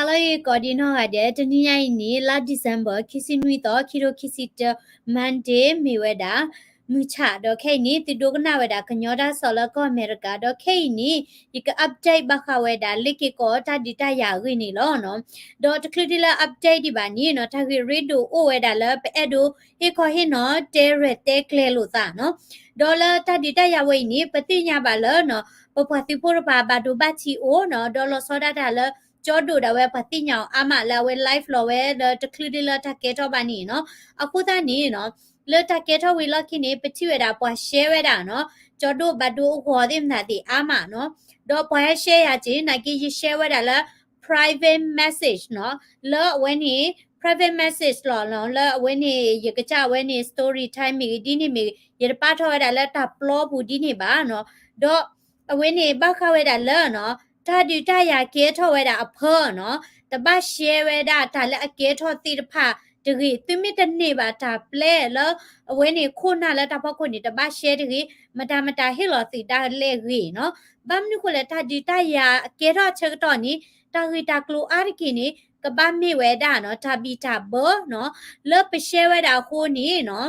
လၢအဂ့ၤကိးဒံနီၢ်ဂၤဒဲး, တနံၤညါအံၤန့ၣ် လါ December ခံဆံနွံသီ ခံထိခံဆံတၢ Monday မ့ၢ်ဝဲဒၣ် မုၢ်ဆၣ် ဒီးခဲအံၤန့ၣ် သုဒိကနၣ်ဝဲဒၣ်ကညီတၢ်ကစီၣ်လၢကီၢ်အမဲရကၤ, ဒီးခဲအံၤန့ၣ် ယက update ဘၣ်ဃးဝဲဒၣ်လ့ၢ်က့ၤကီးတၢ်ဒုးတၢ်ယၤအဂ့ၢ်န့ၣ်လီၤ. ဒီးတချုးဒ်လၢ update ဒံးဘၣ်န့ၣ်နီၤ, တၢ်ဂ့ၢ်ရ့ဒိၣ်အိၣ်ဝဲဒၣ်လၢ ပအဲၣ်ဒိးဟ့ၣ်ခီဟ့ၣ်နီၤ တဲရဲၣ်တဲကျဲၤလိာ်သးနီၤ. ဒီးလၢတၢ်ဒုးတၢ်ယၤဝဲအံၤန့ၣ် ပသ့ၣ်ညါဘၣ်လၢနီၤ ပပှၤသုးဖိတဖၣ်ဘၣ်ဒိဘၣ်ထံးအိၣ်နီၤ, ဒီးလီၤဆီဒၣ်တၢ်လၢ ကၠီဒိၣ်ဒၣ်ဝဲ ပှၤသ့ၣ်ညါအီၤအါမးလၢအဝဲ live လီၤဝဲ ဒီးတချုးဒ်လၢတၢ်ကဲထီၣ်ဘၣ်န့ၣ်နီၤ. အဃိသတးန့ၣ်နီၤ လၢတၢ်ကဲထီၣ်ဝံၤလီၢ်ခံန့ၣ် ပထံၣ်ဝဲဒၣ်ပှၤ share ဝဲဒၣ်နီၤ ကၠီဒိၣ်ဘၣ်ဒိအဂီၤသ့ၣ်မတၤသ့ၣ်အါမးနီၤ. ဒီးပှၤဟဲ share ယၤက့ၤ နာ်က့ ယ share ဝဲဒၣ်လၢ private message နီၤ, လၢအဝဲန့ၣ် private message လီၤနီၤ, လၢအဝဲန့ၣ် ယကစၢ်အဝဲန့ၣ် story time မ့ၢ်ဂ့ၤ ဒ်န့ၣ်မ့ၢ်ဂ့ၤ ယတပာ်ထီၣ်ဝဲဒၣ်လၢတၢ်ပျီပူၤဒ်န့ၣ်ဘၣ်နီၤ. ဒီးအဝဲန့ၣ်ဘၣ်ဃးဝဲဒၣ်လၢနီၤ တၢ်ဒုးတၢ်ယၤကဲထီၣ်ဝဲဒၣ်အဖၢနီၤ, တဘၣ် share ဝဲဒၣ်တၢ်လၢအကဲထီၣ်သ့ၣ်တဖၣ်တဂ့ၤ, သုမ့ၢ်တန့ၢ်ဘၣ်တၢ်ပျဲလၢ အဝဲန့ၣ်ခိၣ်နၢ်လၢတၢ်ဖီခိၣ်န့ၣ် တဘၣ် share တဂ့ၤ, မတၤမတၤဟ့ၣ်လီၤသုးဒၣ်လဲာ်ဂ့ၤနီၤ. ဘၣ်မနုၤဃိလဲၣ် တၢ်ဒုးတၢ်ယၤကဲထီၣ်အဆၢကတီၢ်န့ၣ် တၢ်ဂ့ၢ်တၢ်ကျိၤအါတက့ၢ်န့ၣ် ကဘၣ်မ့ၢ်ဝဲဒၣ်နီၤ တၢ်ဘံၣ်တၢ်ဘၢနီၤ, လၢပ share ဝဲဒၣ်အဃိန့ၣ်နီၤ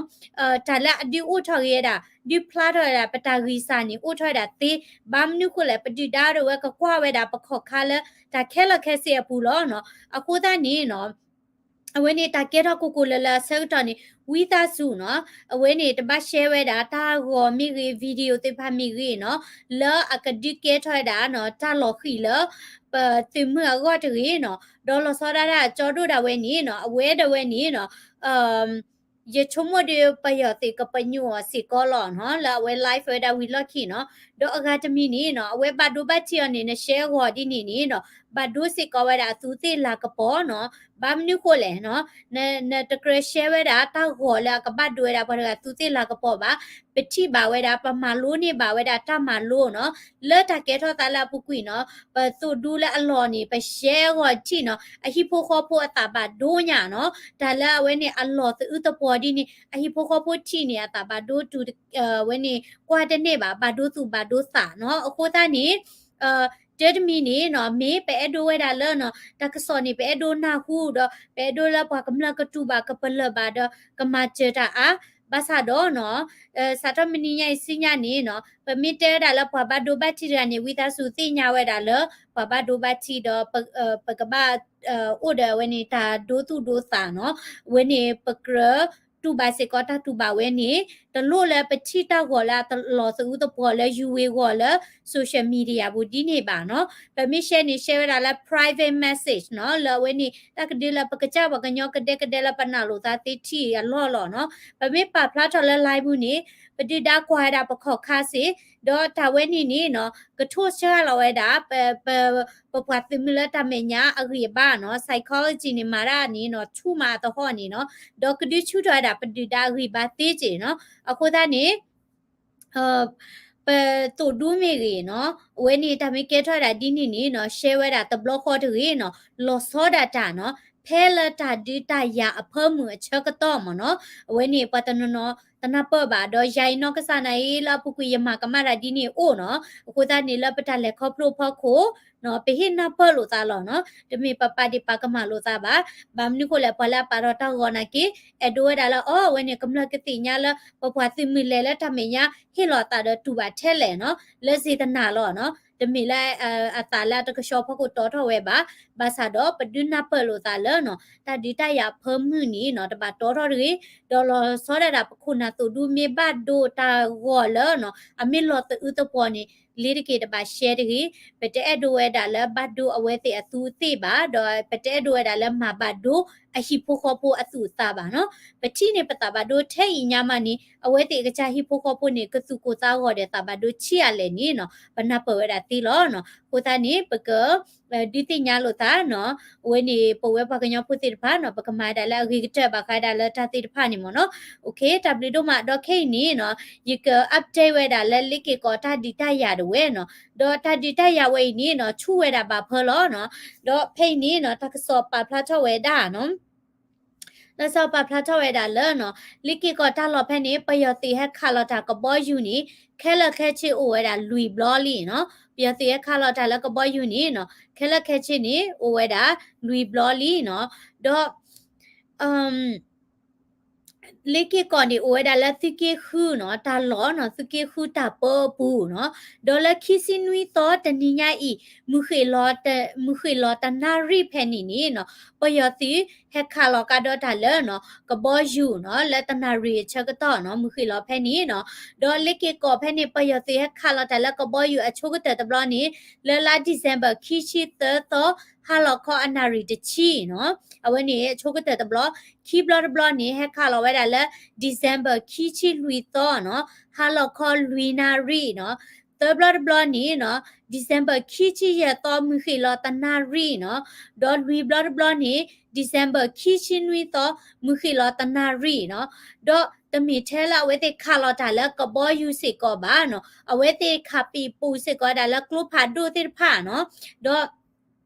တၢ်လၢအဒုးအိၣ်ထီၣ်က့ၤဝဲဒၣ် ဒုးဖျါထီၣ်ဝဲဒၣ် ပတၢ်ဂံၢ်စၢ်န့ၣ် အိၣ်ထီၣ်ဝဲဒၣ်သ့, ဘၣ်မနုၤဃိလဲၣ် ပဒုၣ်ဒါဒၣ်ဝဲကကွၢ်ဝဲဒၣ်ပခီၣ်ခါလၢ တၢ်ခဲလၢာ်ခဲဆ့အပူၤလီၤနီၤ. အဃိသတးန့ၣ်နီၤ အဝဲန့ၣ်တၢ်ကဲထီၣ်ကိၢ်ကိၢ်လၢၤလၢၤအဆၢကတီၢ်န့ၣ် ဝံသးစူၤနီၤ အဝဲန့ၣ်တဘၣ် share ဝဲဒၣ်တၢ်ဂီၤမ့ၢ်ဂ့ၤ video သ့ၣ်တဖၣ်မ့ၢ်ဂ့ၤနီၤ လၢအကဒုးကဲထီၣ်ဝဲဒၣ်နီၤ တၢ်လီၤဃံၤလၢ ပသုးမုၢ်အဂီၢ်တဂ့ၤနီၤ. ဒီးလီၤဆီဒၣ်တၢ်ကၠီဒိၣ်ဒၣ်ဝဲန့ၣ်နီၤ အဝဲဒၣ်ဝဲန့ၣ်နီၤ ယဆိကမိၣ်ဒီးပယီၤသ့ၣ်ကပညိၣ်အီၤစ့ၢ်ကီးလီၤနီၤ လၢအဝဲ live ဝဲဒၣ်ဝံၤလီၢ်ခံနီၤ. ဒီးအဂၤတမံၤန့ၣ်နီၤ အဝဲဘၣ်ဒိဘၣ်ထံးအီၤန့ၣ် န share အဂီၤဒ်န့ၣ်န့ၣ်နီၤ ဘၣ်ဒိစ့ၢ်ကီးဝဲဒၣ်အသူးသ့ၣ်လၤကပီၤနီၤ. ဘၣ်မနုၤဃိလဲၣ်နီၤ နတကြၢး share ဝဲဒၣ်တၢ်ဂီၤလၢအကဘၣ်ဒိဝဲဒၣ်ပှၤတဂၤသူးသ့ၣ်လၤကပီၤဘၣ်. ပထံၣ်ဘၣ်ဝဲဒၣ် ပမၤလိန့ၢ်ဘၣ်ဝဲဒၣ်တၢ်မၤလိနီၤ လၢတၢ်ကဲထီၣ်သးလၢအပူၤကွံာ်နီၤ ပသိၣ်ဒူလၢအလီၢ်န့ၣ် ပ share အဂီၤထံၣ်နီၤ အဟံၣ်ဖိဃီဖိအသးဘၣ်ဒိညါနီၤ. တၢ်လၢအဝဲန့ၣ်အလီၢ်သအုးသပှီၤဒ်န့ၣ် အဟံၣ်ဖိဃီဖိထံၣ်န့ၣ် အသးဘၣ်ဒိတုၤ အဝဲန့ၣ် ကွၢ်တန့ၢ်ဘၣ် ဘၣ်ဒိသူၣ်ဘၣ်ဒိသးနီၤ. အဃိသတးန့ၣ် တၢ်တမံၤန့ၣ်နီၤ မ့ၢ်ပအဲၣ်ဒိးဝဲဒၣ်လၢနီၤ တၢ်ကစီၣ်န့ၣ် ပအဲၣ်ဒိးနၢ်ဟူဒီး ပအဲၣ်ဒိးလၢပှၤကမျၢၢ်ကတူၢ်ဘၣ်ကပလၢၢ်ဘၣ်ဒီး ကမၤစၢၤတၢ်အါ, ဘၣ်ဆၣ်ဒီးနီၤ စးထီၣ်မနံၤညါအံၤဆူညါန့ၣ်နီၤ ပမ့ၢ်တဲဝဲဒၣ်လၢပှၤဘၣ်ဒိဘၣ်ထံးတဂၤန့ၣ် ဝံသးစူၤသ့ၣ်ညါဝဲဒၣ်လၢ ပှၤဘၣ်ဒိဘၣ်ထံးဒီး ပကဘၣ် အိၣ်ဒီးအဝဲန့ၣ် တၢ်ဒိသူၣ်ဒိသးနီၤ. အဝဲန့ၣ် ပကြၢးတူၢ်ဘၣ်စ့ၢ်ကီးတၢ်တူၢ်ဘၣ်ဝဲန့ၣ် တလိၣ်လၢပထံၣ်တၢ်ဂီၤလၢအလီၢ်သအုးသပှီၤလၢယူၤဝ့ၤဂီၤလၢ social media ပူၤဒ်န့ၣ်ဘၣ်နီၤ. ပမ့ၢ် share န့ၣ် share ဝဲဒၣ်လၢ private message နီၤ လၢအဝဲန့ၣ် တၢ်ကဒုလၢပကစၢ်ပှၤကညီကဒဲကဒဲလၢပနာ်လိာ်သးသ့ထံၣ်အလီၢ်လီၤနီၤ. ပမ့ၢ်ပာ်ဖျါထီၣ်လၢ live ပူၤန့ၣ် ပဒုၣ်ဒါကွၢ်ဝဲဒၣ်ပခီၣ်ခါစ့ၢ် ဒီးတၢ်ဝဲန့ၣ်န့ၣ်နီၤ ကထိၣ်ဆှၢလီၤဝဲဒၣ် ပ ပပှၤသုးမုၢ်လၢတၢ်မဲာ်ညါအဂံၢ်အဘါနီၤ psychology န့ၣ် မၤတၢ်န့ၣ်နီၤ ဆူၣ်မးအသဟီၣ်န့ၣ်နီၤ ဒီးကဒုဆူၣ်ထီၣ်ဝဲဒၣ်ပဒုၣ်ဒါအဂံၢ်ဘါသ့စ့ၢ်နီၤ. အဃိသတးန့ၣ် ပသိၣ်ဒူမ့ၢ်ဂ့ၤနီၤ အဝဲန့ၣ်တၢ်မ့ၢ်ကဲထီၣ်ဝဲဒၣ်ဒ်န့ၣ်န့ၣ်နီၤ share ဝဲဒၣ်တဘျီဃီတဂ့ၤနီၤ လီၤဆီဒၣ်တၢ်နီၤ ဖဲလၢတၢ်ဒုးတၢ်ယၤအဖၢမုၢ်အဆၢကတီၢ်မ့ၢ်နီၤ အဝဲန့ၣ်ပှၤတနီၤနီၤတနၢ်ပၢၢ်ဘၣ် ဒီးယၤအံၤနီၢ်ကစၢ်န့ၣ်အံၤ လၢအပူၤကွံာ်ယမၤကမၣ်တၢ်ဒ်န့ၣ်အိၣ်နီၤ အဃိသတးန့ၣ်လၢပတၢ်လဲၤခီဖျိအဖီခိၣ် ပဟ့ၣ်နၢ်ပၢၢ်လိာ်သးလီၤနီၤ တမ့ၢ်ပပာ်ဒ့ၣ်ပာ်ကမၣ်လိာ်သးဘၣ်. ဘၣ်မနုၤဃိလဲၣ် ပှၤလၢအပာ်ထီၣ်တၢ်ဂီၤနာ်က့ အဲၣ်ဒိးဝဲဒၣ်လၢအီၤ အဝဲန့ၣ်ကမျၢၢ်ကသ့ၣ်ညါလၢ ပပှၤသုးမုၢ်လဲၤလၢတၢ်မဲာ်ညါ ဟ့ၣ်လီၤအသးဒီးတူၢ်ဘၣ်ထဲလဲၣ်နီၤ လၢစ့တနာ်လီၤနီၤ တမ့ၢ်လၢ အသးလၢအတကဆှီဖီခိၣ်တီထီၣ်ဝဲဘၣ်. ဘၣ်ဆၣ်ဒီးပဒုးနၢ်ပၢၢ်လိာ်သးလၢနီၤ တၢ်ဒုးတၢ်ယၤအဖၢမုၢ်န့ၣ်နီၤ တဘၣ်တီထီၣ်တဂ့ၤ, ဒီးလီၤဆီဒၣ်တၢ် ပခိၣ်နၢ်သိၣ်ဒူမ့ၢ်ဘၣ်ဒိတၢ်ဂီၤလၢနီၤ အမ့ၢ်လီၤသအုးသပှီၤန့ၣ် လ့ၤတက့ၤတဘၣ်ရှဲတဂ့ၤ. ပတအဲၣ်ဒိးဝဲဒၣ်လၢဘၣ်ဒိအဝဲသ့ၣ်အသူးအသ့ၣ်ဘၣ်, ဒီးပတအဲၣ်ဒိးဝဲဒၣ်လၢမၤဘၣ်ဒိအဟံၣ်ဖိဃီဖိအသူးအသးဘၣ်နီၤ. ပထံၣ်န့ၢ်ပသးဘၣ်ဒိထဲအံၤညါမးန့ၣ် အဝဲသ့ၣ်အကစၢ်ဟံၣ်ဖိဃီဖိန့ၣ် ကသူၣ်ကိၢ်သးဂီၤဒီးသးဘၣ်ဒိဆံးအါလဲၣ်န့ၣ်နီၤ ပနၢ်ပၢၢ်ဝဲဒၣ်သ့လီၤနီၤ. အဃိသတးန့ၣ် ပက ဒုးသ့ၣ်ညါလိာ်သးနီၤ, အဝဲန့ၣ် ပဝဲပှၤကညီဖိသ့ၣ်တဖၣ်နီၤ ပကမၤဒၣ်လၢအဂ့ၤကတၢၢ်ဘၣ်ဃးဒၣ်လၢတၢ်သ့ၣ်တဖၣ်န့ၣ်မ့ၢ်နီၤ. တၢ်ဘျုးဒိၣ်မး ဒီးခဲအံၤန့ၣ်နီၤ ယက update ဝဲဒၣ်လၢလ့ၣ်က့ၤကီးတၢ်ဒုးတၢ်ယၤဒၣ်ဝဲနီၤ, ဒီးတၢ်ဒုးတၢ်ယၤဝဲအံၤန့ၣ်နီၤ ဆူၣ်ဝဲဒၣ်ဘၣ်ဖၢလီၤနီၤ. ဒီးဖဲအံၤန့ၣ်နီၤ တၢ်ကစီၣ်ပာ်ဖျါထီၣ်ဝဲဒၣ်နီၤ လီၤဆီပာ်ဖျါထီၣ်ဝဲဒၣ်လၢနီၤ လ့က့ၤကီၢ်တၢ်လီၢ်ဖဲန့ၣ် ပယီၤသုးဟဲခးလီၤတၢ်ကဘီယူၤန့ၣ် ခဲလၢာ်ခဲဆ့အိၣ်ဝဲဒၣ်လွံၢ်ဘျီလံနီၤ. ပယီၤသုးဟဲခးလီၤတၢ်လၢကဘီယူၤန့ၣ်နီၤ ခဲလၢာ်ခဲဆ့န့ၣ် အိၣ်ဝဲဒၣ်လွံၢ်ဘျီလံနီၤ. ဒီး လ့က့ၤကီၢ်န့ၣ် အိၣ်ဝဲဒၣ်လၢသုးက့ဃုနီၤ တၢ်လီၢ်နီၤ သုးက့ဃုတၢ်ပၢအပူၤနီၤ. ဒီးလၢခံဆံနွံသီတနံၤညါအံၤ မုၢ်ဃ့ၢ်လီၤတနၣ်ရံၣ်ဖဲန့ၣ်န့ၣ်နီၤ ပယီၤသုးဟဲခးလီၤကဒီးတၢ်လၢနီၤ ကဘီယူၤနီၤ လၢတနၣ်ရံၣ်အဆၢကတီၢ်နီၤ မုၢ်ဃ့ၢ်လီၤဖဲန့ၣ်နီၤ. ဒီးလ့က့ၤကီၢ်ဖဲန့ၣ် ပယီၤသုးဟဲခးလီၤတၢ်လၢကဘီယူၤအဆိကတၢၢ်တဘျီန့ၣ် လၢလါ December ခံဆံသၢသီ ဟါလီၤခီအနၣ်ရံၣ်တဆံနီၤ. အဝဲန့ၣ်အဆိကတၢၢ်တဘျီ ခံဘျီတဘျီန့ၣ် ဟဲခးလီၤဝဲဒၣ်လၢ December ခံဆံလွံၢ်သီနီၤ ဟါလီၤခီလွံၢ်နၣ်ရံၣ်နီၤ. သၢဘျီတဘျီန့ၣ်နီၤ December ခံဆံယဲၢ်သီ မုၢ်ဃ့ၢ်လီၤတနၣ်ရံၣ်နီၤ. ဒီးလွံၢ်ဘျီတဘျီန့ၣ် December ခံဆံနွံသီ မုၢ်ဃ့ၢ်လီၤတနၣ်ရံၣ်နီၤ. ဒီးတမ့ၢ်ထဲလၢအဝဲသ့ၣ်ခးလီၤတၢ်လၢကဘီယူၤစ့ၢ်ကီးဘၣ်နီၤ အဝဲသ့ၣ်ခးပံာ်ပူၤစ့ၢ်ကီးဝဲဒၣ်လၢကျိဖးဒိၣ်သ့ၣ်တဖၣ်နီၤ. ဒီး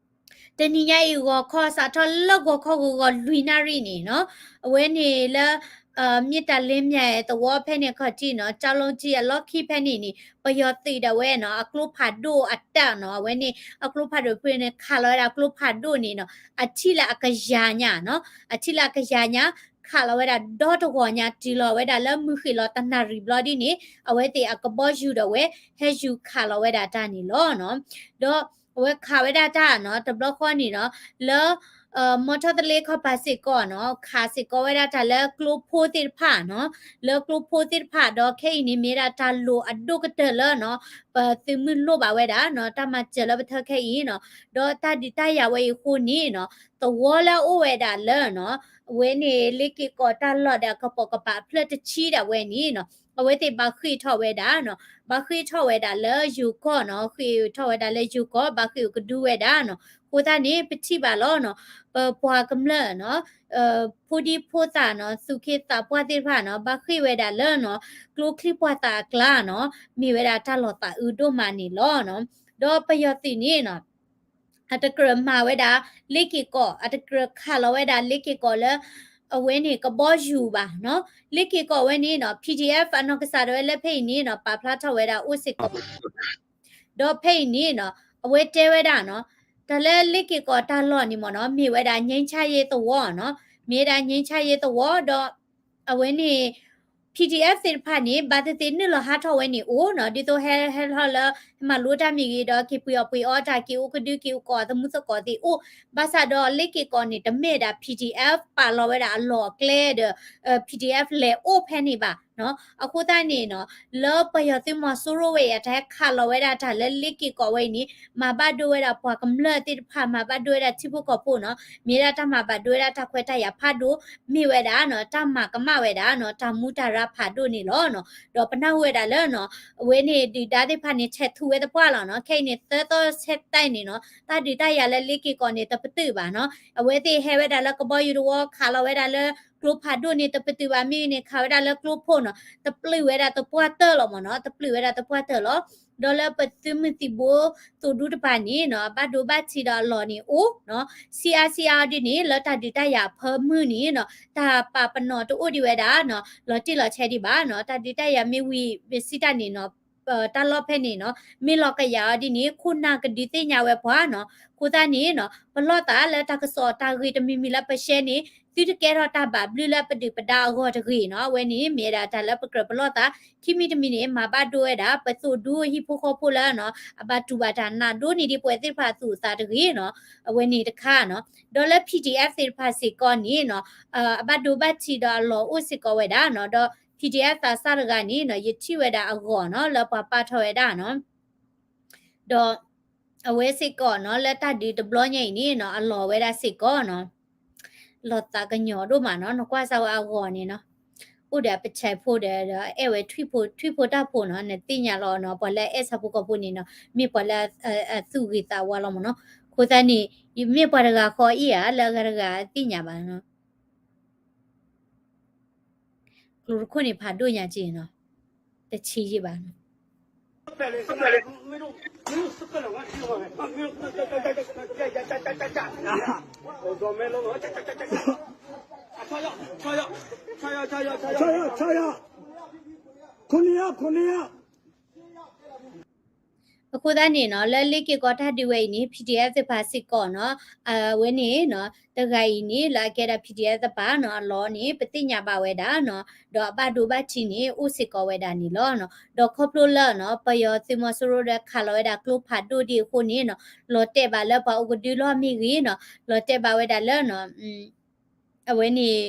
တနံၤညါအံၤ ဂီၤခီစးထီၣ်လၢဂီၤခီဂီၤဂီၤလွံၢ်နၣ်ရံၣ်န့ၣ်နီၤ အဝဲန့ၣ်လၢ မ့ၢ်တၢ်လ့မၠဲၣ်သဝီဖဲန့ၣ်ခီၣ်ထံးနီၤ ကၠီလိကၠံအလီၢ်ခံဖဲန့ၣ်န့ၣ် ပယီၤသုးဒၣ်ဝဲနီၤ အကျိဖးဒိၣ်အတၢ်နီၤ အဝဲန့ၣ် အကျိဖးဒိၣ်ဖဲန့ၣ် ခးလီၤဝဲဒၣ်ကျိဖးဒိၣ်န့ၣ်နီၤ အထံၣ်လၢအကယၤညါနီၤ အထံၣ်လၢအကယၤညါ ခးလီၤဝဲဒၣ်ဒီတဂီၤညါ တုၤလီၤဝဲဒၣ်လၢမုၢ်ဃ့ၢ်လီၤတနၣ်ရံၣ်ဘျီဒ်န့ၣ် အဝဲသ့ၣ်အကဘီယူၤဒၣ်ဝဲ ဟဲယူၤခးလီၤဝဲဒၣ်တၢ်န့ၣ်လီၤနီၤ. ဒီးအဝဲခးဝဲဒၣ်တၢ်နီၤ တဘျီဃီန့ၣ်နီၤ လၢ မီထီၣ်သလ့ခီပၤစ့ၢ်ကီးနီၤ ခးစ့ၢ်ကီးဝဲဒၣ်တၢ်လၢကျိဖိသ့ၣ်တဖၣ်နီၤ လၢကျိဖိသ့ၣ်တဖၣ် ဒီးခဲအံၤန့ၣ် မ့ၢ်ဝဲဒၣ်တၢ်လိၣ်အဒိၣ်ကတၢၢ်လၢနီၤ ပသုးမုၢ်လိၣ်ဘၣ်ဝဲဒၣ်နီၤ တၢ်မၤစၢၤလၢပထၢခဲအံၤနီၤ ဒီးတၢ်ဒုးတၢ်ယၤဝဲအံၤအဃိန့ၣ်နီၤ သဝီလၢအအိၣ်ဝဲဒၣ်လၢနီၤ အဝဲန့ၣ် လ့က့ၤကီၢ်တၢ်လီၢ်ဒီးအကပိာ်ကပၤအဖျၢၣ်တဆံဒၣ်ဝဲန့ၣ်နီၤ အဝဲသ့ၣ်ဘၣ်ဃ့ၢ်ထီၣ်ဝဲဒၣ်နီၤ ဘၣ်ဃ့ၢ်ထီၣ်ဝဲဒၣ်လၢယိၤကီၢ်နီၤ ဃ့ၢ်ထီၣ်ဝဲဒၣ်လၢယိၤကီၢ် ဘၣ်ဃ့ၢ်အိၣ်ကဒုဝဲဒၣ်နီၤ အဃိသတးန့ၣ် ပထံၣ်ဘၣ်လီၤနီၤ ပပှၤကမျၢၢ်နီၤ ဖိဒံဖိသၣ်နီၤ သူၣ်က့သးပှၢ်သ့ၣ်တဖၣ်နီၤ ဘၣ်ဃ့ၢ်ဝဲဒၣ်လၢနီၤ ကျိချံပှၤသးအကျါနီၤ မ့ၢ်ဝဲဒၣ်တၢ်လီၤသးအုးဒိၣ်မးန့ၣ်လီၤနီၤ ဒီးပယီၤသုးန့ၣ်နီၤ အတကြၢးမၤဝဲဒၣ် လ့က့ၤကီၢ် အတကြၢးခးလီၤဝဲဒၣ်လ့က့ၤကီၢ်လၢ အဝဲန့ၣ်ကဘီယူၤဘၣ်နီၤ လ့က့ၤကီၢ်ဝဲန့ၣ်နီၤ PDF အနီၢ်ကစၢ်ဒၣ်ဝဲလၢဖဲအံၤန့ၣ်နီၤ ပာ်ဖျါထီၣ်ဝဲဒၣ်အိၣ်စ့ၢ်ကီး ဒီးဖဲအံၤန့ၣ်နီၤ အဝဲတဲဝဲဒၣ်နီၤ တၢ်လၢလ့က့ၤကီၢ်တၢ်လီၢ်န့ၣ်မ့ၢ်နီၤ မ့ၢ်ဝဲဒၣ် ငြိမ်းချမ်းရေး သဝီနီၤ မ့ၢ်ဝဲဒၣ် ငြိမ်းချမ်းရေး သဝီ ဒီး အဝဲန့ၣ် PDF သ့ၣ်တဖၣ်န့ၣ် ဘၣ်သ့ၣ်သ့ၣ်နုာ်လီၤဟးထီၣ်ဝဲန့ၣ်အိၣ်နီၤ ဒ်သိးဟဲဟဲထီၣ်လၢ ဟဲမၤလိတၢ်မ့ၢ်ဂ့ၤဒီး က့ၤပှ့ၤအီၣ်ပှ့ၤအီတၢ် က့ၤအိၣ်ကဒု က့ၤအိၣ်ကိးအီၤသမူသကိးသ့ၣ်အိၣ် ဘၣ်ဆၣ်ဒီးလ့က့ၤကီၢ်န့ၣ် တမ့ၢ်ဒၣ် PDF ပာ်လီၤဝဲဒၣ်အလီၢ်အကျဲဒီး PDF လဲၤအိၣ်ဖဲန့ၣ်ဘၣ်နီၤ အဃိသတးန့ၣ်နီၤ လၢပယီၤသုးမီၤစိရိၤဝဲအံၤ အတၢ်ဟဲခးလီၤဝဲဒၣ်တၢ်လၢလ့က့ၤကီၢ်ဝဲအံၤန့ၣ် မၤဘၣ်ဒိဝဲဒၣ်ပှၤကမျၢၢ်သ့ၣ်တဖၣ် မၤဘၣ်ဒိဝဲဒၣ်ထံဖိကီၢ်ဖိနီၤ မ့ၢ်ဝဲဒၣ်တၢ်မၤဘၣ်ဒိဝဲဒၣ်တၢ်ခွဲးတၢ်ယာ်ဖးဒိၣ် မ့ၢ်ဝဲဒၣ်နီၤ တၢ်မၤကမၣ်ဝဲဒၣ်နီၤ တၢ်မူတၢ်ရၢဖးဒိၣ်န့ၣ်လီၤနီၤ ဒီးပနၢ်ဟူဝဲဒၣ်လၢနီၤ အဝဲန့ၣ်ဒုၣ်ဒါသ့ၣ်တဖၣ်န့ၣ် ဆဲးထူဝဲသပှၢ်လီၤနီၤ ခဲအံၤန့ၣ် သၢသီဆဲးသီန့ၣ်နီၤ တၢ်ဒုးတၢ်ယၤလၢလ့က့ၤကီၢ်န့ၣ် တပတုာ်ဘၣ်နီၤ အဝဲသ့ၣ်ဟဲဝဲဒၣ်လၢကဘီယူၤတဝီ ခးလီၤဝဲဒၣ်လၢကျိဖးဒိၣ်န့ၣ် တပတုာ်ဘၣ် မ့ၢ်ဂ့ၤန့ၣ် ခးဝဲဒၣ်လၢကျိဖိနီၤ တပျုာ်ဝဲဒၣ်သပှၢ်တၢၢ်လီၤမ့ၢ်နီၤ တပျုာ်ဝဲဒၣ်သပှၢ်တၢၢ်လီၤ ဒီးလၢပသုးမုၢ်သံၣ်ဘိ သိၣ်ဒူတဖၣ်န့ၣ်နီၤ အဘၣ်ဒိဘၣ်ထံးဒီးအလီၢ်န့ၣ်အိၣ်နီၤ ဆံးအါဆံးအါဒ်န့ၣ် လၢတၢ်ဒုးတၢ်ယၤအဖၢမုၢ်န့ၣ်နီၤ တၢ်ပာ်ပနီၣ်တအိၣ်ဒံးဝဲဒၣ်နီၤ လီၤတံၢ်လီၤဆဲးဒံးဘၣ်နီၤ တၢ်ဒုးတၢ်ယၤမ့ၢ်ဝံၤပစံးတၢ်န့ၣ်နီၤ တၢ်လီၢ်ဖဲန့ၣ်နီၤ မ့ၢ်လီၤကယၤအီၤဒ်န့ၣ် ခိၣ်နၢ်ကဒုးသ့ၣ်ညါဝဲပှၤနီၤ အဃိသတးန့ၣ်နီၤ ပလီၢ်သးလၢတၢ်ကစီၣ်တၢ်ဂ့ၢ်တမံၤမံၤလၢပရှဲန့ၣ် သုတကဲထီၣ်တၢ်ဘၣ်ဘျုးလၢပဒုၣ်ပဒါအဂီၢ်တဂ့ၤနီၤ အဝဲန့ၣ် မ့ၢ်ဝဲဒၣ်တၢ်လၢပကြၢးပလီၢ်သး ခံမံၤတမံၤန့ၣ် မၤဘၣ်ဒိဝဲဒၣ် ပသိၣ်ဒူဟံၣ်ဖိဃီဖိလၢနီၤ အဘၣ်တူၢ်ဘၣ်တၢ်နးဒိၣ်န့ၢ်ဒံးပဝဲသ့ၣ်တဖၣ်အသူၣ်အသးတဂ့ၤနီၤ အဝဲန့ၣ်တခါနီၤ ဒီးလၢ PDF သ့ၣ်တဖၣ်စ့ၢ်ကီးန့ၣ်နီၤ အဘၣ်ဒိဘၣ်ထံးဒီးအလီၢ်အိၣ်စ့ၢ်ကီးဝဲဒၣ်နီၤ ဒီး PDF သးစၢ်တဂၤန့ၣ်နီၤ ယထံၣ်ဝဲဒၣ်အဂီၢ်နီၤ လၢပှၤပာ်ထီၣ်ဝဲဒၣ်နီၤ ဒီး အဝဲစ့ၢ်ကီးနီၤ လၢတၢ်ဒုးတဘျီညါအံၤန့ၣ်နီၤ အလီၢ်ဝဲဒၣ်စ့ၢ်ကီးနီၤ လီၤသးကညီၤဒိၣ်မးနီၤ နကွၢ်စၢ်ဝဲအဂီၢ်န့ၣ်နီၤ အိၣ်ဒီးအပဆဲးဖိဒီး အဲၣ်ဝဲထွံၣ်ဖိတၢ်ဖိနီၤ နသ့ၣ်ညါလီၤနီၤ ပှၤလၢအအဲၣ်ဆၣ်ဖိကီၢ်ဖိန့ၣ်နီၤ မ့ၢ်ပှၤလၢ အသူၣ်ဂ့ၤသးဝါလီၤမ့ၢ်နီၤ အဃိသတးန့ၣ် မ့ၢ်ပှၤတဂၤဃီအံၤဧါ လၢအဂၤတဂၤသ့ၣ်ညါဘၣ်နီၤ ကျိတခိၣ်န့ၣ်ဖးဒိၣ်ညါက့နီၤ တဆံးယံာ်ဘၣ်နီၤ အဃိသတးန့ၣ်နီၤ လၢလ့က့ၤကီၢ်တၢ်ဒုးဝဲအံၤန့ၣ် PDF သ့ၣ်တဖၣ်စ့ၢ်ကီးနီၤ အဝဲန့ၣ်နီၤ တဂၤအံၤန့ၣ် လၢအကဲဒၣ် PDF သ့ၣ်တဖၣ်နီၤ အလီၢ်န့ၣ် ပသ့ၣ်ညါဘၣ်ဝဲဒၣ်နီၤ ဒီးအဘၣ်ဒိဘၣ်ထံးန့ၣ် အိၣ်စ့ၢ်ကီးဝဲဒၣ်န့ၣ်လီၤ. ဒီးခီဖျိလၢနီၤ ပယီၤသုးမီၤစိရိၤဒီးခးလီၤဝဲဒၣ်ကျိဖးဒိၣ်ဒံးအဃိန့ၣ်နီၤ လီၤတဲာ်ဘၣ်လၢပှၤအိၣ်ကဒုလီၢ်မ့ၢ်ဂ့ၤနီၤ လီၤတဲာ်ဘၣ်ဝဲဒၣ်လၢနီၤ အဝဲန့ၣ်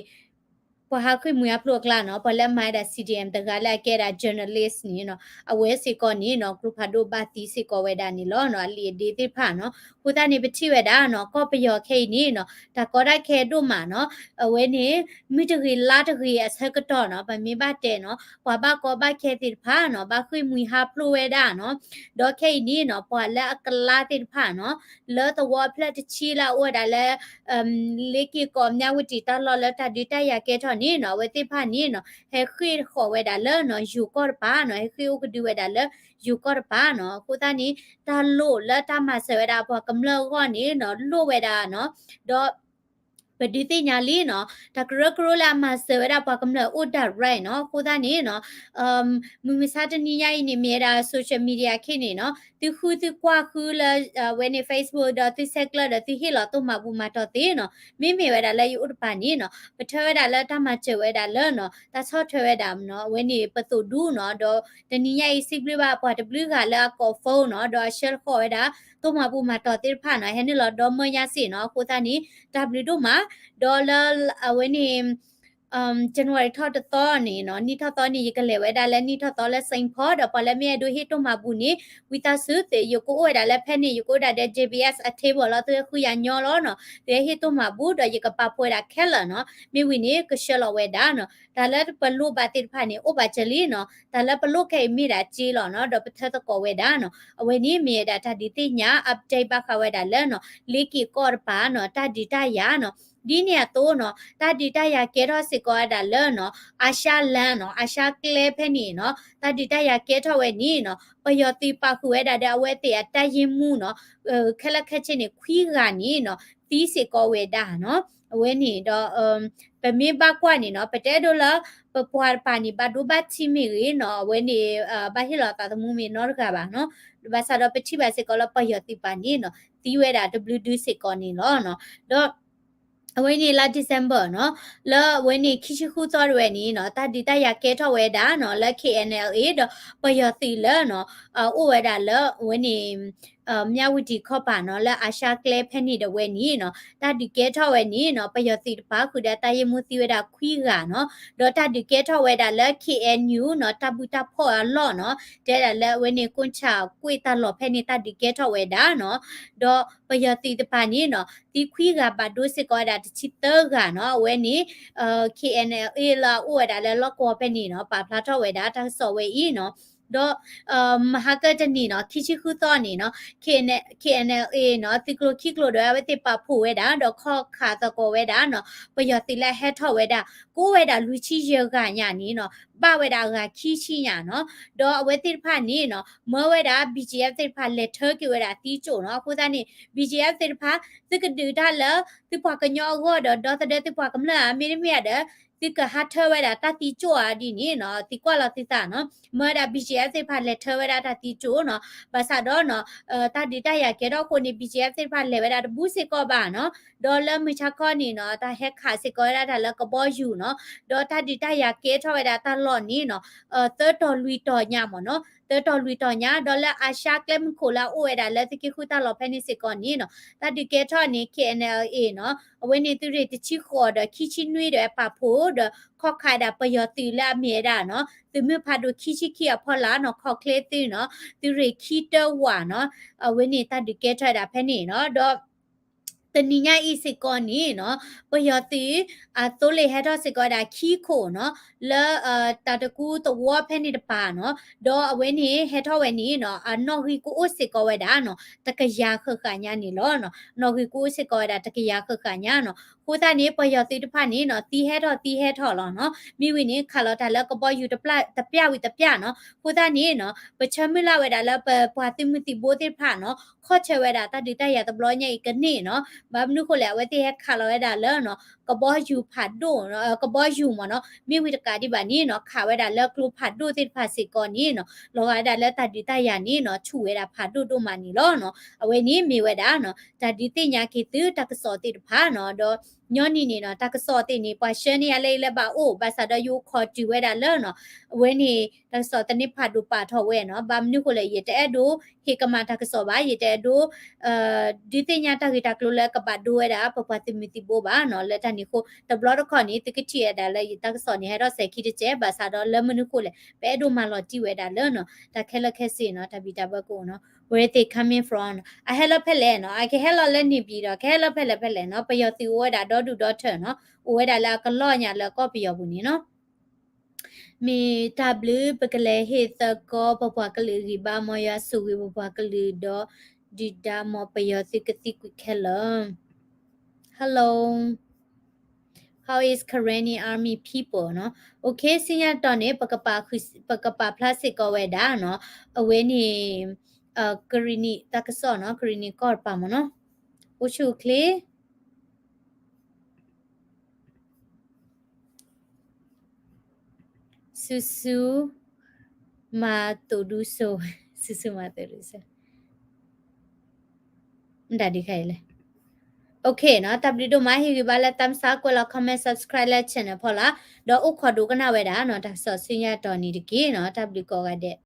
ပှၤဟးဃ့ၢ်မှံဟးဖျိးအကျါနီၤ ပှၤလၢအမၤဝဲဒၣ် C D M တဂၤလၢအကဲဒၣ် journalist န့ၣ်နီၤ အဝဲစ့ၢ်ကီးန့ၣ်နီၤ ကျိဖးဒိၣ်ဘၣ်သံစ့ၢ်ကီးဝဲဒၣ်န့ၣ်လီၤနီၤ အလံာ်အဒ့သ့ၣ်တဖၣ်နီၤ အဃိသတးန့ၣ် ပထံၣ်ဝဲဒၣ်နီၤ ကီၢ်ပယီၤခဲအံၤန့ၣ်နီၤ တၢ်ကီတၢ်ခဲဒိၣ်မးနီၤ အဝဲန့ၣ် မုၢ်တဂ့ၤလါတဂ့ၤအဆၢကတီၢ်နီၤ ပမ့ၢ်ဘၣ်တဲနီၤ ပှၤဘၣ်ကီဘၣ်ခဲသ့ၣ်တဖၣ်နီၤ ဘၣ်ဃ့ၢ်မှံဟးဖျိးဝဲဒၣ်နီၤ ဒီးခဲအံၤန့ၣ်နီၤ ပှၤလၢအကလါသ့ၣ်တဖၣ်နီၤ လၢသဝီအဖျၢၣ်တဆံလၢအအိၣ်ဝဲဒၣ်လၢ လ့က့ၤကီၢ်မၠးဝတံၣ်တၢ်လီၢ်လၢတၢ်ဒုးတၢ်ယၤကဲထီၣ်န့ၣ်နီၤ အဝဲသ့ၣ်တဖၣ်န့ၣ်နီၤ ဟဲဃ့ၢ်ဃီၤဝဲဒၣ်လၢနီၤ ယိၤကီၢ်တပၤနီၤ ဟဲဃ့ၢ်အိၣ်ကဒုဝဲဒၣ်လၢယိၤကီၢ်တပၤနီၤ အဃိသတးန့ၣ် တၢ်လိၣ်လၢတၢ်မၤစၢၤဝဲဒၣ်ပှၤကမျၢၢ်အဂီၢ်န့ၣ်နီၤ လိၣ်ဝဲဒၣ်နီၤ ဒီး ပဒုးသ့ၣ်ညါလံနီၤ တၢ်ကရၢကရိလၢအမၤစၢၤဝဲဒၣ်ပှၤကမျၢၢ်အိၣ် direct နီၤ အဃိသတးန့ၣ်နီၤ မုၢ်မဆါတနံၤညါအံၤန့ၣ် မ့ၢ်ဝဲဒၣ် social media ခဲန့ၣ်နီၤ သုဃုသုကွၢ်ဃုလၢ အဝဲန့ၣ် Facebook ဒီးသုဆဲးကျၢဒီးသုဟ့ၣ်လီၤတိၢ်မၤဘူၣ်မၤတီၢ်သ့နီၤ မ့မ့ၢ်ဝဲဒၣ်လၢယအိၣ်တပၤန့ၣ်နီၤ ပထၢဝဲဒၣ်လၢတၢ်မၤစၢၤဝဲဒၣ်လၢနီၤ တၢ်ဆီၣ်ထွဲဝဲဒၣ်နီၤ အဝဲန့ၣ်ပသိၣ်ဒူနီၤ ဒီးတနံၤညါအံၤစံးဘျုးဘၣ်ပှၤတဘျုးဂၤလၢအကိး phone နီၤ ဒီးအဆှၢဃီၤဝဲဒၣ် တိၢ်မၤဘူၣ်မၤတီၢ်သ့ၣ်တဖၣ်နီၤ ဟဲနုာ်လီၤဒီမၢညါစ့ၣ်နီၤ အဃိသတးန့ၣ် တၢ်ဘျုးဒိၣ်မး ဒီးလၢအဝဲန့ၣ် January ထီၣ်တသီန့ၣ်နီၤ နံၣ်ထီၣ်သီန့ၣ် ယကလဲၤဝဲဒၣ်လၢနံၣ်ထီၣ်သီလၢ Saint Paul ဒီးပှၤလၢမ့ၢ်အဲၣ်ဒိးဟ့ၣ်တိၢ်မၤဘူၣ်န့ၣ် ဝံသးစူၤ ယကအိၣ်ဝဲဒၣ်လၢဖဲန့ၣ် ယကအိၣ်ဒၣ်ဒီး J B S အ table လီၤ သုဟဲဃုယၤညီလီၤနီၤ သုဟဲဟ့ၣ်တိၢ်မၤဘူၣ်ဒီးယကပာ်ဖှိၣ်ဝဲဒၣ်ခဲလၢာ်နီၤ မ့ၢ်ဝံၤန့ၣ် ကဆှၢလီၤဝဲဒၣ်နီၤ တၢ်လၢပလိၣ်ဘၣ်သ့ၣ်တဖၣ်န့ၣ် အိၣ်ဘၣ်စၢၤလံနီၤ တၢ်လၢပလိၣ်ခဲအံၤမ့ၢ်ဒၣ်စ့လီၤနီၤ ဒီးပထၢသကိးဝဲဒၣ်နီၤ အဝဲန့ၣ်မ့ၢ်ဝဲဒၣ်တၢ်ဒုးသ့ၣ်ညါ update ဘၣ်ဃးဝဲဒၣ်လၢနီၤ လ့က့ၤကီၢ်တပၤနီၤ တၢ်ဒုးတၢ်ယၤနီၤ ဒ်န့ၣ်အသိးနီၤ တၢ်ဒုးတၢ်ယၤကဲထီၣ်စ့ၢ်ကီးဝဲဒၣ်လၢနီၤ အၤၡါလၢနီၤ အၤၡါကျဲဖဲန့ၣ်နီၤ တၢ်ဒုးတၢ်ယၤကဲထီၣ်ဝဲန့ၣ်နီၤ ပယီၤသုးပာ်ဃုာ်ဝဲဒၣ်ဒီးအဝဲသ့ၣ်အတၢ်ယ့ၢ်မူနီၤ ခဲလၢာ်ခဲဆ့န့ၣ် ခွံဂၤန့ၣ်နီၤ သံစ့ၢ်ကီးဝဲဒၣ်နီၤ အဝဲန့ၣ်ဒီး ပမ့ၢ်ဘၣ်ကွၢ်န့ၣ်နီၤ ပတအဲၣ်ဒိးလၢ ပပှၤတပၤန့ၣ် ဘၣ်ဒိဘၣ်ထံးမ့ၢ်ဂ့ၤနီၤ အဝဲန့ၣ် ဘၣ်ဟ့ၣ်လီၤသးသမူမ့ၢ်နီတဂၤဘၣ်နီၤ ဘၣ်ဆၣ်ဒီးပထံၣ်ဘၣ်စ့ၢ်ကီးလၢပယီၤသုးတပၤန့ၣ်နီၤ သံဝဲဒၣ်တဘျုးဒုစ့ၢ်ကီးန့ၣ်လီၤနီၤ ဒီး အဝဲန့ၣ်လါ December နီၤ လၢအဝဲန့ၣ်ခံဆံဃုသီတဝဲန့ၣ်နီၤ တၢ်ဒုးတၢ်ယၤကဲထီၣ်ဝဲဒၣ်နီၤ လၢ K N L A ဒီးပယီၤသုးလၢနီၤ အိၣ်ဝဲဒၣ်လၢအဝဲန့ၣ် မၠးဝတံၣ်ခီၣ်ပၤနီၤ လၢအၤၡါကျဲဖဲန့ၣ်ဒၣ်ဝဲန့ၣ်နီၤ တၢ်ဒုးကဲထီၣ်ဝဲန့ၣ်နီၤ ပယီၤသုးတပၤဃုာ်ဒီးတၢ်ယ့ၢ်မူသံဝဲဒၣ်ခွံဂၤနီၤ ဒီးတၢ်ဒုးကဲထီၣ်ဝဲဒၣ်လၢ K N U နီၤ တၢ်ဘူၣ်တၢ်ဖီၣ်အလီၢ်နီၤ တဲဒၣ်လၢအဝဲန့ၣ် ကိၣ်ဆၣ်ကွ့ၢ်တၢ်လီၢ်ဖဲန့ၣ် တၢ်ဒုးကဲထီၣ်ဝဲဒၣ်နီၤ ဒီးပယီၤသုးတပၤန့ၣ်နီၤ သံခွံဂၤဘၣ်ဒိစ့ၢ်ကီးဝဲဒၣ်တဆံသၢဂၤနီၤ အဝဲန့ၣ် K N L A လၢအအိၣ်ဝဲဒၣ်လၢလီၢ်ကဝီၤဖဲန့ၣ်နီၤ ပာ်ဖျါထီၣ်ဝဲဒၣ်တၢ်ကစီၣ်ဝဲအံၤနီၤ ဒီး မဟါကတနံၤနီၤ ခံဆံဃုသီန့ၣ်နီၤ K N L A နီၤ သုးကျိၤခံကျိၤဒီးအဝဲသ့ၣ်ပာ်ဖှိၣ်ဝဲဒၣ် ဒီးခီၣ်ခးသကိးဝဲဒၣ်နီၤ ပယီၤသုးလၢအဟဲထီၣ်ဝဲဒၣ် ကအိၣ်ဝဲဒၣ်လွံၢ်ဆံယဲၢ်ဂၤညါန့ၣ်နီၤ ဘၣ်ဝဲဒၣ်အဂၤခံဆံညါနီၤ ဒီးအဝဲသ့ၣ်တဖၣ်န့ၣ်နီၤ မၢဝဲဒၣ် B G F သ့ၣ်တဖၣ်လဲၤထၢက့ၤဝဲဒၣ်သံကၠိၣ်နီၤ အဃိသတးန့ၣ် B G F သ့ၣ်တဖၣ် သုကဒုးတၢ်လၢ သုပှၤကညီအဂီၢ်ဒီး ဒီသဒၢသုပှၤကမျၢၢ်ဧါ မ့တမ့ၢ်ဧါဒီး သုကဟးထၢဝဲဒၣ်တၢ်သံကၠိၣ်ဧါဒ်န့ၣ်နီၤ သံကွၢ်လီၤသုသးနီၤ မၢဝဲဒၣ် B G F သ့ၣ်တဖၣ်လဲၤထၢဝဲဒၣ်တၢ်သံကၠိၣ်နီၤ ဘၣ်ဆၣ်ဒီးနီၤ တၢ်ဒုးတၢ်ယၤကဲထီၣ်အဃိန့ၣ် B G F သ့ၣ်တဖၣ်လဲၤဝဲဒၣ်တဘူၣ်စ့ၢ်ကီးဘၣ်နီၤ ဒီးလၢမုၢ်ဆါခီန့ၣ်နီၤ တၢ်ဟဲခးစ့ၢ်ကီးဝဲဒၣ်တၢ်လၢကဘီယူၤနီၤ ဒီးတၢ်ဒုးတၢ်ယၤကဲထီၣ်ဝဲဒၣ်တၢ်လီၢ်န့ၣ်နီၤ သၢတီၤလွံၢ်တီၤညါမ့ၢ်နီၤ သၢတီၤလွံၢ်တီၤညါ ဒီးလၢအၤၡါကျဲမုၢ်ခိၣ်လၢအအိၣ်ဝဲဒၣ်လၢသုးက့ဃုတၢ်လီၢ်ဖဲန့ၣ်စ့ၢ်ကီးန့ၣ်နီၤ တၢ်ဒုးကဲထီၣ်န့ၣ် K N L A နီၤ အဝဲန့ၣ်သုးရ့ၣ်တဆံဃိးဒီးခံဆံနွံဒီးပာ်ဖှိၣ်ဒီး ခီၣ်ခးဒၣ်ပယီၤသုးလၢအမ့ၢ်ဝဲဒၣ်နီၤ သုးမုၢ်ဖးဒိၣ်ခံဆံခံအဖီလာ်နီၤ ခီၣ်ချ့သုးနီၤ သုးရ့ၣ်ခံတဝာ်နီၤ အဝဲန့ၣ်တၢ်ဒုးကဲထီၣ်ဝဲဒၣ်ဖဲန့ၣ်နီၤ ဒီး တနံၤညါအံၤစ့ၢ်ကီးန့ၣ်နီၤ ပယီၤသုး အသိလ့ၣ်ဟဲထီၣ်စ့ၢ်ကီးဝဲဒၣ်ခံခိၣ်နီၤ လၢ တၢ်တကူသဝီဖဲန့ၣ်တပၤနီၤ ဒီးအဝဲန့ၣ်ဟဲထီၣ်ဝဲန့ၣ်နီၤ အနီၣ်ဂံၢ်ကအိၣ်စ့ၢ်ကီးဝဲဒၣ်နီၤ တကယၤဃၣ်ဃၣ်ညါန့ၣ်လီၤ. နီၣ်ဂံၢ်ကအိၣ်စ့ၢ်ကီးဝဲဒၣ်တကယၤဃၣ်ဃၣ်ညါနီၤ. အဃိသတးန့ၣ် ပယီၤသုးတဖၣ်န့ၣ်နီၤ သံဟဲထီၣ်သံဟဲထီၣ်လီၤနီၤ. မ့ၢ်ဝံၤန့ၣ် ခးလီၤတၢ်လၢကဘီယူၤတပျၢ်ဝံၤတပျၢ်နီၤ. အဃိသတးန့ၣ်နီၤ ပဆၢမုၢ်လၢ်ဝဲဒၣ်လၢပပှၤသုးမုၢ်သံၣ်ဘိသ့ၣ်တဖၣ်နီၤ ခီၣ်ဆၢဝဲဒၣ်တၢ်ဒုးတၢ်ယၤတဘျီညါအံၤကန့ၢ်နီၤ. ဘၣ်မနုၤဃိလဲၣ် အဝဲသ့ၣ်ဟဲခးလီၤဝဲဒၣ်လၢနီၤ ကဘီယူၤဖးဒိၣ် ကဘီယူၤမ့ၢ်နီၤ မ့ၢ်ဝံၤတကးဒံးဘၣ်န့ၣ်နီၤ ခးဝဲဒၣ်လၢကျိဖးဒိၣ်သ့ၣ်တဖၣ်စ့ၢ်ကီးန့ၣ်နီၤ လီၤဂာ်ဝဲဒၣ်လၢတၢ်ဒုးတၢ်ယၤန့ၣ်နီၤ ဆူၣ်ဝဲဒၣ်ဖးဒိၣ်ဒိၣ်မးန့ၣ်လီၤနီၤ. အဝဲန့ၣ်မ့ၢ်ဝဲဒၣ်နီၤ တၢ်ဒုးသ့ၣ်ညါက့ၤသုတၢ်ကစီၣ်သ့ၣ်တဖၣ်နီၤ ဒီးညီနုၢ်န့ၣ်နီၤ တၢ်ကစီၣ်သ့ၣ်န့ၣ် ပှၤဆှၢန့ၢ်အလဲအံၤလၢဘၣ်အိၣ် ဘၣ်ဆၣ်ဒီးယအိၣ်ခိးတုၤဝဲဒၣ်လၢနီၤ အဝဲန့ၣ် တၢ်ကစီၣ်သန့ဖးဒိၣ်ပာ်ထီၣ်ဝဲနီၤ ဘၣ်မနုၤဃိလဲၣ် ယတအဲၣ်ဒိးဟ့ၣ်ကမၣ်တၢ်ကစီၣ်ဘၣ် ယတအဲၣ်ဒိး ဒုးသ့ၣ်ညါတၢ်ဂ့ၢ်တၢ်ကျိၤလၢကဘၣ်ဒိဝဲဒၣ် ပပှၤသုးမုၢ်သံၣ်ဘိဘၣ်နီၤ လၢတၢ်န့ၣ်အဃိ တဘျီတခီၣ်န့ၣ် သုကထံၣ်ဝဲဒၣ်လၢယတၢ်ကစီၣ်န့ၣ် ဟဲထီၣ်စဲၤခံတစဲး ဘၣ်ဆၣ်ဒီးလၢမနုၤဃိလဲၣ် ပအဲၣ်ဒိးမၤလီၤတံၢ်ဝဲဒၣ်လၢနီၤ တၢ်ခဲလၢာ်ခဲဆ့နီၤ တၢ်ဘံၣ်တၢ်ဘၢကအိၣ်နီၤ where they coming from နီၤ အဟဲလီၤဖဲလဲၣ်နီၤ အကဟဲလီၤလၢန့ၣ်ပျံၤဒီး ကဟဲလီၤဖဲလဲၣ်ဖဲလဲၣ်နီၤ ပယီၤသုးအိၣ်ဝဲဒၣ်ဒီဒူၣ်ဒီထၢနီၤ အိၣ်ဝဲဒၣ်လၢအကလီၢ်ညါလၢကီၢ်ပယီၤပူၤန့ၣ်နီၤ မ့ၢ်တၢ်ဘျုး ပကလဲၤဟ့ၣ်သၢကီၢ် ပပှၤကလုာ်ဂံၢ်ဘါ မ်ယွၤဆိၣ်ဂ့ၤပပှၤကလုာ်ဒီး ဒုၣ်ဒါမ်ပယီၤသုးကသံကွံာ်ခဲလၢာ် Hello, how is Karenni army people နီၤ OK စံၣ်ညီၣ်တီၤန့ၣ် ပကပာ်ဖျါစ့ၢ်ကီးဝဲဒၣ်နီၤ အဝဲန့ၣ် ကရံၣ်နံၣ်တၢ်ကစီၣ်နီၤ ကရံၣ်နံၣ်ကီၢ်တပၤမ့ၢ်နီၤ အိၣ်ဆူၣ်အိၣ်ချ့ ဆူၣ်ဆူၣ် မၤသိၣ်ဒူစိ ဆူၣ်ဆူၣ်မၤသိၣ်ဒူစိ မတၤဒ်ခါအံၤလဲၣ် OK နီၤ တၢ်ဘျုးဒိၣ်မး ဟ့ၣ်ဂံၢ်ဘါလၢ thumbs up ကွဲးလီၤ comment subscribe လၢ channel ဖီလာ် ဒီးအိၣ်ခိးဒိကနၣ်ဝဲဒၣ်နီၤ တၢ်ကစီၣ်ဆူညါတီၤန့ၣ်တက့ၢ်နီၤ တၢ်ဘျုးကိးဂၤဒဲး